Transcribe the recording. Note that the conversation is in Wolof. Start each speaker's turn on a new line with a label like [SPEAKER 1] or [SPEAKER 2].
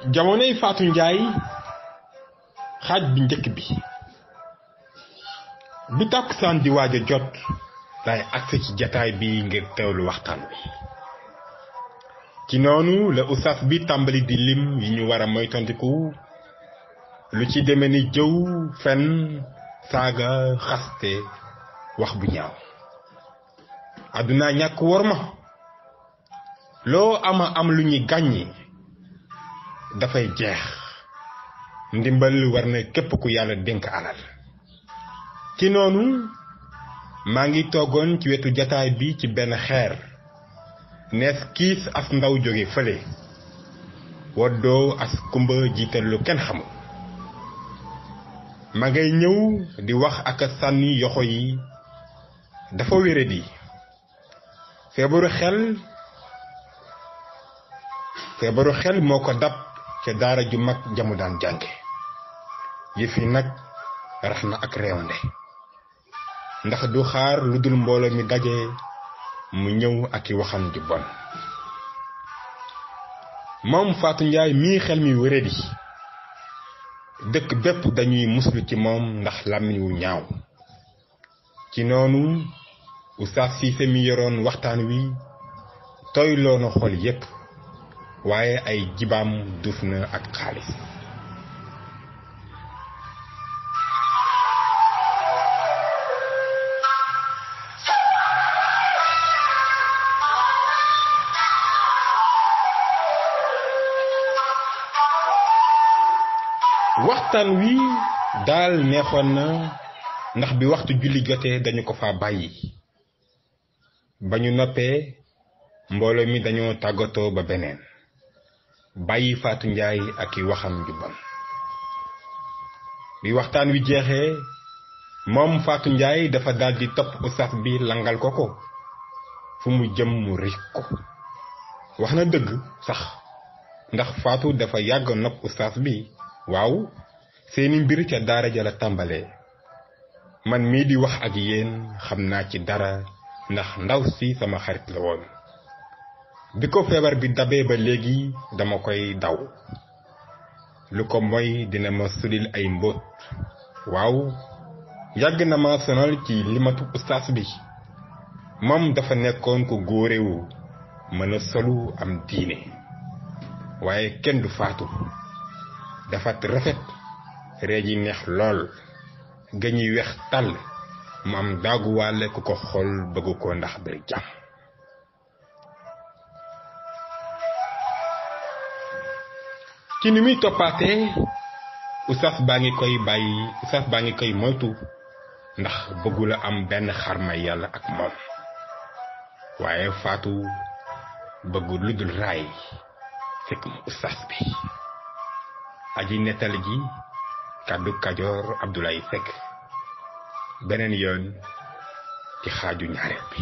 [SPEAKER 1] jamonoy Fatou Ndiaye xaaj bi njëkk bi tàkkusaan di waaj a jot day agsi ci jataay bi ngir teewlu waxtaan wi ci noonu la oustaz bi tàmbali di lim yi ñu war a moytandiku lu ci deme ni jëw fen saaga xaste wax bu ñaaw àdduna ñàkk worma loo am lu ñuy gàññi dafay jeex ndimbal war na képp ku yàlla dénk alal ci noonu maa ngi toogoon ci wetu jataay bi ci benn xeer nees kiis as ndaw jóge fële woddoo as kumba jiital lu kenn xamul ma ngay ñëw di wax ak sànni yoxo yi dafa wéradi feebaru xel moo ko dab ca daara ju mag jamu daan jànge yëf yi nag rax na ak réewande ndax du xaar lu dul mbooloo mi daje mu ñëw ak i waxam ju bon moom Fatou Ndiaye mii xel mi wéradi dëkk bépp dañuy muslu ci moom ndax làmmiñ wu ñaaw ci noonu oustaz Cissé mi yoroon waxtaan wi tooyloo na xol yépp waaye ay jibaam duuf na ak xaalis waxtaan wi daal neexoon na ndax bi waxtu julli jotee dañu ko fa bàyyi ba ñu noppee mbooloo mi dañoo tàggatoo ba beneen bàyyi Fatou Ndiaye ak i waxam ju bon bi waxtaan wi jeexee moom Fatou Ndiaye dafa daldi topp oustaz bi langal ko fu mu jëm mu rik ko wax na dëgg sax ndax Fatou dafa yàgg nopp oustaz bi waaw seeni mbir ca daara ja la tàmbalee man mii di wax ak yéen xam naa ci dara ndax ndaw si sama xarit la woon bi ko feebar bi dabee ba léegi dama koy daw lu ko mooy dina ma sulil ay mbóot waaw yàgg na ma sonal ci limatu ustaas bi moom dafa nekkoon ko góorewu mën a solu am diine waaye kenn du Fatou dafa rafet ree ji neex lool gañuy weex tàll mu am daaguwaale ku ko xool bëgg ko ndax bari jàmm ci ni muy toppaatee oustaz baa ngi koy moytu ndax bëggula am benn xarmay yàlla ak moom waaye Fatou bëggul lu dul raay fekk mu oustaz bi aji nettali ji kàddu Kajoor Abdoulaye Seck beneen yoon ci xaaju ñaareel bi